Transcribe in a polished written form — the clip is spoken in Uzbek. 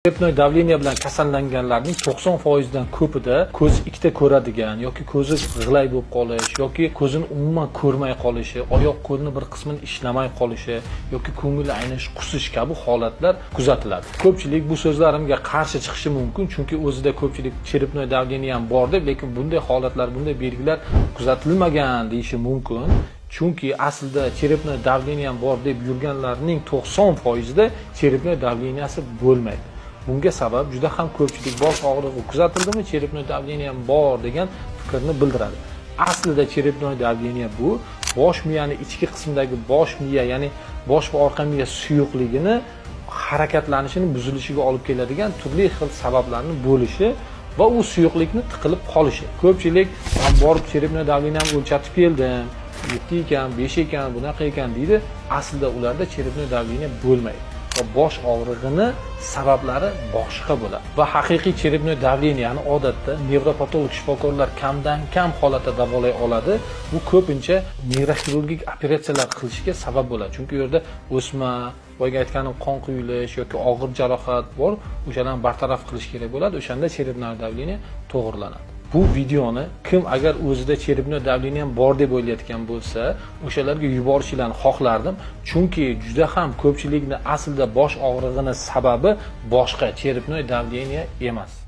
Черепное давление bilan kasallanganlarning 90% dan ko'pida ko'zi ikkita ko'radigan yoki ko'zi g'ilay bo'lib qolish yoki ko'zini umuman ko'rmay qolishi, oyoq qo'lni bir qismini ishlamay qolishi yoki ko'ngili aynish, qusish kabi holatlar kuzatiladi. Ko'pchilik bu so'zlarimga qarshi chiqishi mumkin, chunki o'zida ko'pchilik черепное давление ham bor deb, lekin bunday holatlar, bunday belgilar kuzatilmagan deyishi mumkin. Chunki aslida черепное давление ham bor deb yurganlarning 90%ida черепное давление si bo'lmaydi. Bunga sabab juda ham ko'pchilik bosh og'rig'i kuzatildimi, черепное давление ham bor degan fikrni bildiradi. Aslida черепное давление bu bosh miyani ichki qismidagi bosh miya, ya'ni bosh va orqa miya suyuqligini harakatlanishini buzilishiga olib keladigan turli xil sabablarni bo'lishi va u suyuqlikni tiqilib qolishi. Ko'pchilik "Man borib черепное давление ni o'lchatib keldim, 7 ekan, 5 ekan, bunaqa ekan" deydi. Aslida ularda черепное давление bo'lmaydi va bosh og'rig'ini sabablari boshqa bo'ladi. Va haqiqiy черепное давление ni odatda nevropatolog shifokorlar kamdan kam holatda davolay oladi. Bu ko'pincha neyroxirurgik operatsiyalar qilishga sabab bo'ladi. Chunki u yerda o'sma, boyagi aytganim qon quyilish yoki og'ir jarohat bor, o'shalarni bartaraf qilish kerak bo'ladi. O'shanda черепное давление to'g'rilanadi. Bu videoni kim agar o'zida черепное давление ham bor deb o'ylayotgan bo'lsa, o'shalarga yuborishinglarni xohlardim. Chunki juda ham ko'pchilikni aslida bosh og'rig'ini sababi boshqa, черепное давление emas.